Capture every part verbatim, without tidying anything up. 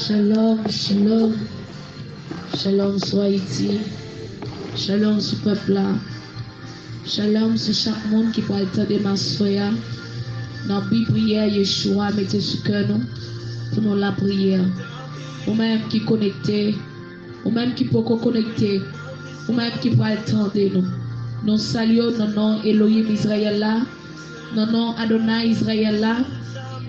Shalom, shalom. Shalom sou Ayiti. Shalom sou pèp la. Shalom sou chak moun ki pral tande m aswè a. Nan bi priyè Yeshua mete sou kè nou pou nou lapriyè. Ou menm ki konekte, ou menm ki poko konekte, ou menm ki pral tande nou. Nou salye w nan non Elohim Izrayèl la, nan non Adonay Izrayèl la,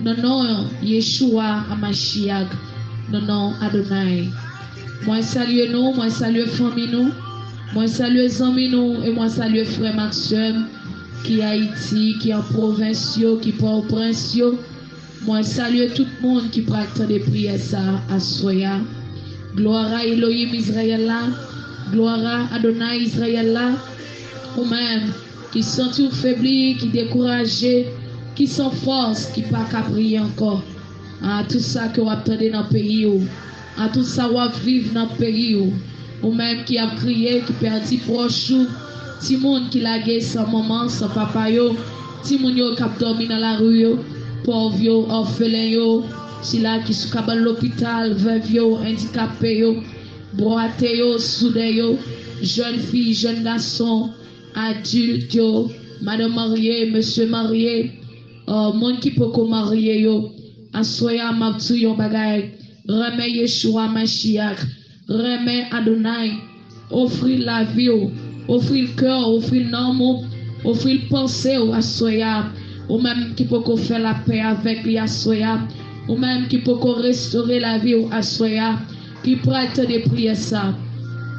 nan non Yeshua Amashiach, nan non Adonay. Mwen salye nou, mwen salye fanmi nou, mwen salye zanmi nou, e mwen salye frè m ak sè m ki Ayiti, ki an pwovens yo, ki Pòtoprens yo. Mwen salye tout moun ki pral tande priyè sa a aswè a. Glwa a Elohim Izrayèl la, glwa a Adonay Izrayèl la, ou menm ki santi w febli, ki dekouraje, ki san fòs, ki pa ka priye ankò. A tout sa ke w ap tande nan peyi w, a tout sa w ap viv nan peyi w, ou menm ki ap kriye, ki pèdi pwòch ou, timoun ki lage san manman, san papa yo, timoun yo k ap dòmi nan lari yo, pòv yo, òfelen yo, sila ki sou kabann lopital, vèv yo, andikape yo, bwate yo, soudè yo, jèn fi, jèn gason, adilt yo, madanm marye, mesye marye, uh, moun ki poko marye yo. Aswè a, m ap di w yon bagay. Renmen Yeshua Mashiach. Renmen Adonay. Ofri l lavi w. Ofri l kè w. Ofri l nanm ou. Ofri l panse w aswè a. Ou menm ki poko fè lapè avèk li aswè a. Ou menm ki poko restore lavi w aswè a. Ki pral tande priyè sa.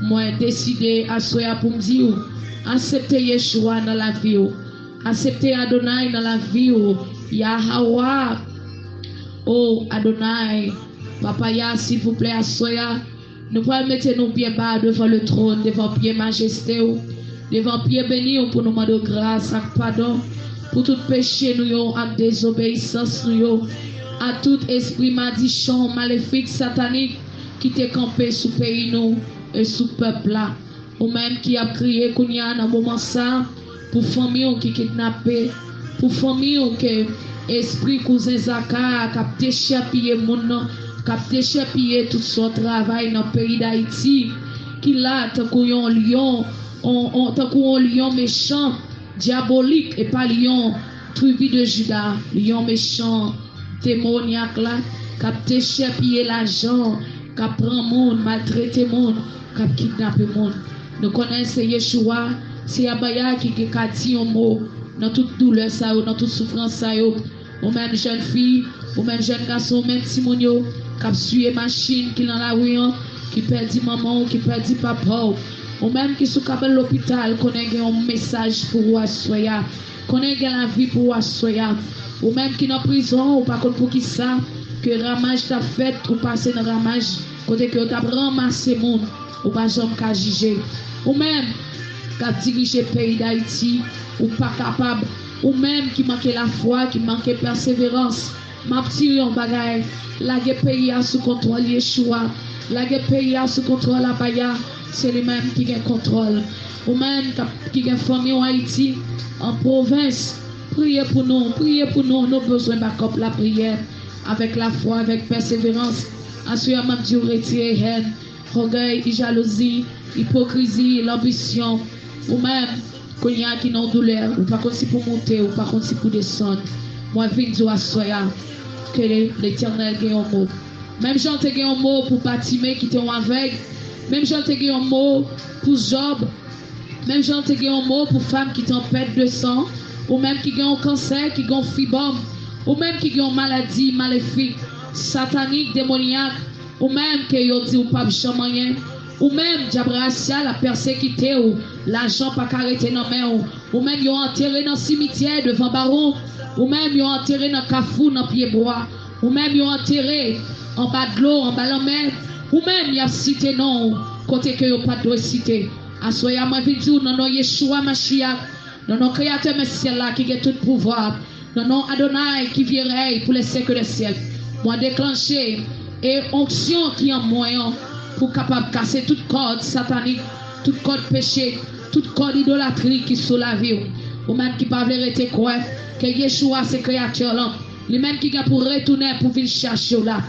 Mwen deside aswè a pou m di w, aksepte Yeshua nan lavi w. Aksepte Adonay nan lavi w. Yahawah. O Adonay, Papa Yah, silvouplè, aswè a, nou pral mete nou byen ba devan le tròn, devan pye majeste w, devan pye beni w pou nou mande w gras ak padon pou tout peche nou yo ak dezobeyisans nou yo, a tout espri madichon, malefik, satanik ki te kanpe sou peyi nou e sou pèp la. Ou menm ki ap kriye kounye a nan moman sa a, pou fanmi w ki kidnape, pou fanmi w ke espri kouzen Zaka a k ap dechèpiye moun nan, k ap dechèpiye tout sòt travay nan peyi Dayiti, ki la tankou yon lyon, on, on, tankou yon lyon mechan, dyabolik, e pa lyon, tribi de Jida, lyon mechan, demonyak la, k ap dechèpiye lajan, k ap pran moun, maltrete moun, k ap kidnape moun. Nou konnen se Yeshua, se Abaya ki gen ka di yon mo nan tout doulè sa yo, nan tout soufrans sa yo. Ou menm jèn fi, ou menm jèn gason, ou menm timoun yo k ap siye machin ki nan lari an, ki pèdi manman w, ki pèdi papa w. Ou menm ki sou kabann lopital, konnen gen yon mesaj pou ou aswè a. Konnen gen lavi pou ou aswè a. Ou menm ki nan prizon, ou pa konn poukisa ke ramaj t ap fèt, ou pase nan ramaj kote ke yo t ap ranmase moun, ou pa janm ka jije. Ou menm k ap dirije peyi Dayiti, ou pa kapab. Ou menm ki manke lafwa, ki manke pèseverans, m ap di w yon bagay, lage peyi a sou kontwòl Yeshua, lage peyi a sou kontwòl Abaya, se li menm ki gen kontwòl. Ou menm k ap, ki gen fanmi w Ayiti, an pwovens, priye pou nou, priye pou nou, nou bezwen bakòp lapriyè, avèk lafwa, avèk pèseverans. Aswè a, m ap di w retire hèn, ògèy, jalouzi, ipokrizi, lanbisyon. Ou menm, kounye a ki nan doulè, ou pa konn si pou moute, ou pa konn si pou desann. Mwen vin di w aswè a, ke Letènèl gen yon mo. Menm jan l te gen yon mo pou Batime ki te yon avèg, menm jan l te gen yon mo pou Jòb, menm jan l te gen yon mo pou fanm ki te an pèt de san, ou menm ki gen yon kansè, ki gen yon fibòm, ou menm ki gen yon maladi malefik, satanik, demonyak, ou menm ke yo di w p ap janm anyen, ou menm dyab rasyal ap pèsekite w, lajan pa ka rete nan men w, ou menm yo antere nan simityè devan bawon, ou menm yo antere nan kafou, nan pyebwa, ou menm yo antere anba dlo, anba lanmè, ou menm y ap site non w kote ke yo pa t dwe site. Aswè a, mwen vin di w nan non Yeshua Mashiach, nan non Kreyatè men syèl la ki gen tout pouvwa, nan non Adonay ki vye rèy pou lè syèk dè syèk, mwen deklanche e onksyon ki an mwen an pou kapab kase tout kòd satanik, tout kòd peche, tout kòd idolatri ki sou lavi w. Ou menm ki pa vle rete kwè ke Yeshua se Kreyatè w lan, li menm ki gen pou retounen pou vin chache w la.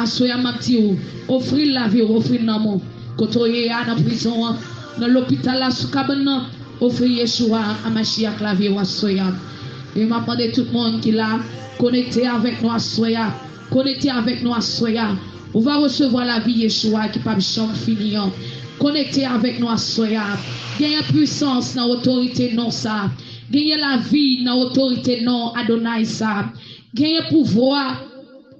Aswè a, m ap di w, ofri l lavi w, ofri l nanm ou. Kote w ye a, nan prizon an, nan lopital la, sou kabann nan, ofri Yeshua Hamashiach lavi w aswè a. E m ap mande tout moun ki la, konekte avèk nou aswè a. Konekte avèk nou aswè a. Ou va resevwa lavi Yeshua ki p ap janm fini an. Konekte avèk nou aswè a. Genyen pwisans nan otorite non sa. Genyen lavi nan otorite non Adonai sa. Genyen pouvwa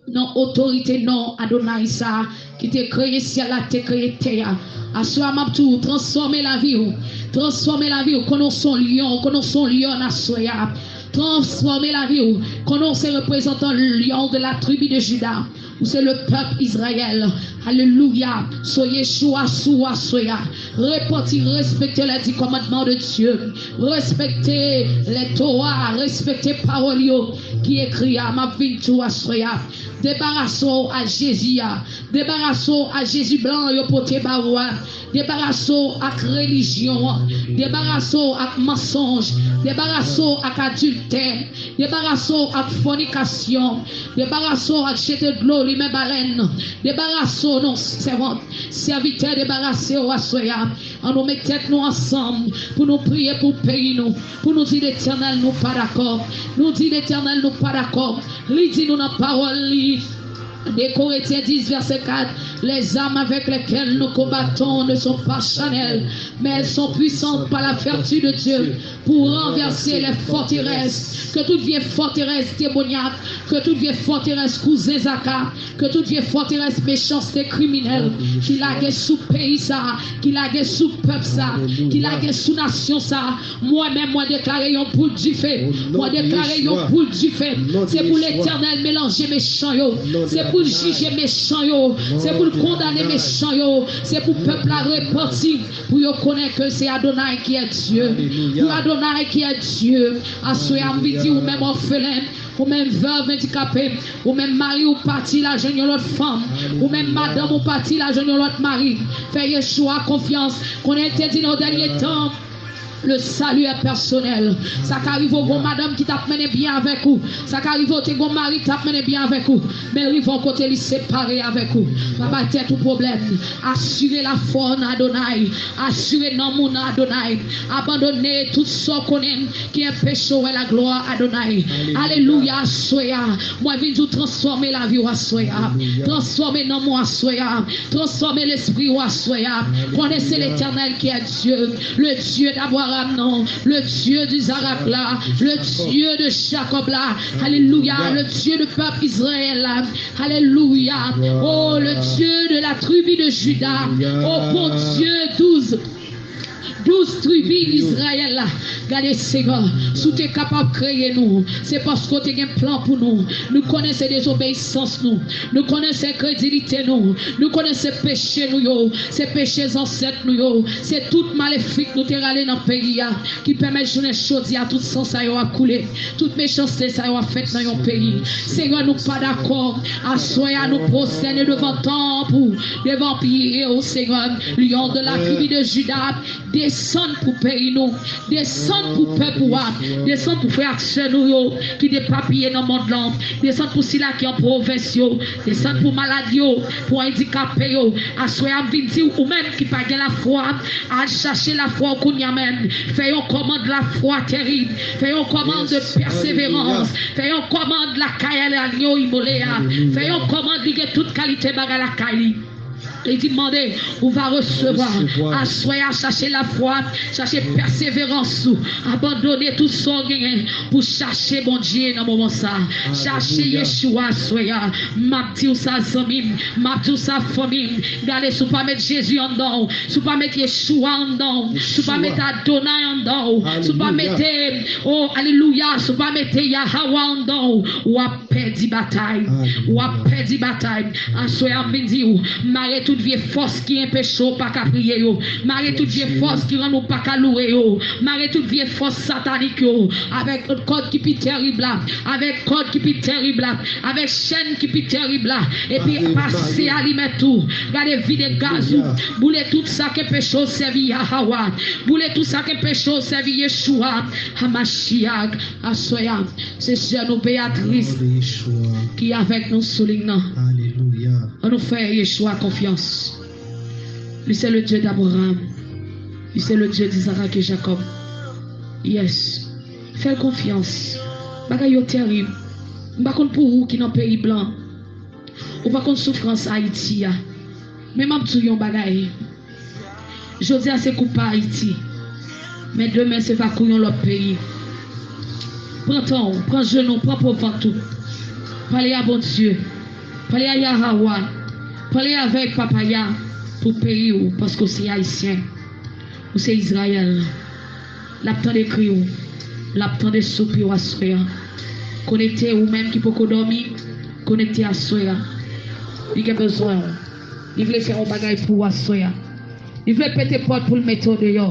nan otorite non Adonai sa ki te kreye syèl la, te kreye tè a. Aswè a, m ap di w, transfòme lavi w. Transfòme lavi w. Konnen w se yon lyon, konnen w se yon lyòn aswè a. Transfòme lavi w. Konnen w se reprezantan lyon de la tribi de Juda. Ou se le pèp Izrayèl. Alelouya. So Yeshua sou w aswè a. Repanti, respekte les dix commandements de Dieu. Respekte les Torah, respekte pawòl yo ki ekri a. M ap vin di w aswè a. Debarase w a Jezi a. Debarase w a Jezi blan yo pote ba ou a. Debarase w ak relijyon an. Debarase w ak mansonj. Debarase w ak adiltè. Debarase w ak fònikasyon. Debarase w ak jete dlo, limen balèn. Debarase w, non, sèvant, sèvitè, debarase w aswè a. Ann nou met tèt nou ansanm pou nou priye pou peyi nou, pou nou di Letènèl nou pa dakò. Nou di Letènèl nou pa dakò. Li di nou nan pawòl li, de Korentyen dis, vèsè kat, les armes avec lesquelles nous combattons ne sont pas charnelles, mais elles sont puissantes par la vertu de Dieu pour renverser les forteresses. Que toute vieille forteresse démoniaque, que toute vieille forteresse kouzen zaka, que toute vieille forteresse méchanceté criminelle ki lage sou peyi sa, ki lage sou pèp sa, ki lage sou nasyon sa, mwen menm, mwen deklare yon boul dife. Mwen deklare yon boul dife. Se pou Letènèl melanje mechan yo. Se pou l jije mechan yo. Se pou l kondane mechan yo. Se pou pèp la repanti. Pou yo konnen ke se Adonai ki è Dye. Pou Adonai ki è Dye. Aswè a, m vin di ou menm òfelen, ou menm vèv andikape, ou menm mari ou pati, l al jwenn yon lòt fanm, ou menm madanm ou pati, l al jwenn yon lòt mari. Fè Yeshua konfyans. Konnen l te di nan dènye tan, le salut est personnel. Sa ka rive w gon madanm ki t ap mennen byen avèk ou. Sa ka rive w te gon mari ki t ap mennen byen avèk ou. Men l rive yon kote li separe avèk ou. Pa bay tèt ou pwoblèm. Asire lafwa w nan Adonai. Asire nanm ou nan Adonai. Abandone tout sa w konnen ki enpeche w wè laglwa Adonai. Alelouya, aswè a. Mwen vin di w transfòme lavi w aswè a. Transfòme nanm ou aswè a. Transfòme lespri w aswè a. Konnen se Letènèl ki è Dye. Le Dieu d'Abraham, non. Le Dieu d'Isaac la. Le Dieu de Jacob la. Alelouya. Le Dieu de pèp Izrayèl la. Alelouya. Oh, le Dieu de la tribu de Juda. Oh, bon Dieu, douz, douz tribi Izrayèl la. Gade, Senyè, si w te kapab kreye nou, se paske w te gen plan pou nou. Nou konnen se dezobeyisans nou. Nou konnen se enkredilite nou. Nou konnen se peche nou yo. Se peche zansèt nou yo. Se tout malefik nou te rale nan peyi a ki pèmèt jounen jodi a tout san sa yo ap koule. Tout mechanste sa yo ap fèt nan yon peyi. Senyè, nou pa dakò. Aswè a, nou pwostène devan tanp ou, devan pye w, Senyè. Lion de la tribu de Juda, desann pou peyi nou. Desann pou pèp ou a. Desann pou frè ak sè nou yo ki depapiye nan mond lan. Desann pou sila ki an pwovens yo. Desann pou malad yo, pou andikape yo. Aswè a, m vin di w, ou menm ki pa gen lafwa, al chache lafwa w kounye a menm. Fè yon kòmand lafwa terib. Fè yon kòmand de pèseverans. Fè yon kòmand lakay a lanyo imole a. Fè yon kòmand li gen tout kalite bagay lakay li. Li di, mande, ou va resevwa. Aswè a, chache lafwa, chache pèseverans ou. Abandone tout sa w genyen pou chache Bondye nan moman sa. Chache Yeshua aswè a. M ap di w sa, zanmi m. M ap di w sa, fanmi m. Gade, si w pa met Jezi anndan w, si w pa met Yeshua anndan w, si w pa met Adonai anndan w, si w pa mete, oh, alelouya, si w pa mete Yahawa anndan w, w ap pèdi batay. W ap pèdi batay. Aswè a, m vin di w, mare tout vye fòs ki anpeche w pa ka priye yo. Mare tout vye fòs ki rann ou pa ka louwe yo. Mare tout vye fòs satanik yo. Avèk kòd ki pi tèrib la. Avèk kòd ki pi tèrib la. Avèk chèn ki pi tèrib la. Epi pase alimèt ou. Gade vide gaz ou. Boule tout sa ki anpeche w sèvi Yahawa. Boule tout sa ki anpeche w sèvi Yeshua. Hamashiach. Aswè a. Se sè nou Beatrice ki avèk nou sou liy nan. Alelouya. An nou fè Yeshua konfyans. Li se le Dye d'Abraham. Li se le Dye d'Izarak e Jakòb. Yes. Fè l konfyans. Bagay yo tèrib. M pa konn pou ou ki nan peyi blan. Ou pa konn soufrans Ayiti a. Men m ap di w yon bagay. Jodi a se kou pa Ayiti. Men demen se va kou yon lòt peyi. Pran tan w, pran jenou, pran po vant ou. Pale a Bondye. Pale a Yahawa. Pale avèk Papa a pou peyi w, paske w se Ayisyen. Ou se Izrayèl. L ap tande kri w. L ap tande soupi w aswè a. Konekte ou menm ki poko dòmi. Konekte aswè a. Li gen bezwen w. Li vle fè yon bagay pou w aswè a. Li vle pete pòt pou l mete w deyò.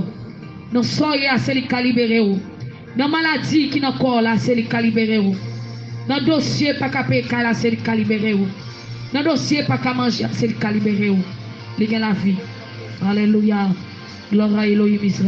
Nan sa w ye a, se li k ka libere w. Nan maladi ki nan kò w la, se li k ka libere w. Nan dosye pa ka peye kay la, se li k ka libere w. Nan dosye pa ka manje a, se li k ka libere w. Li gen lavi. Alelouya. Glwa a Elohim Izrayèl.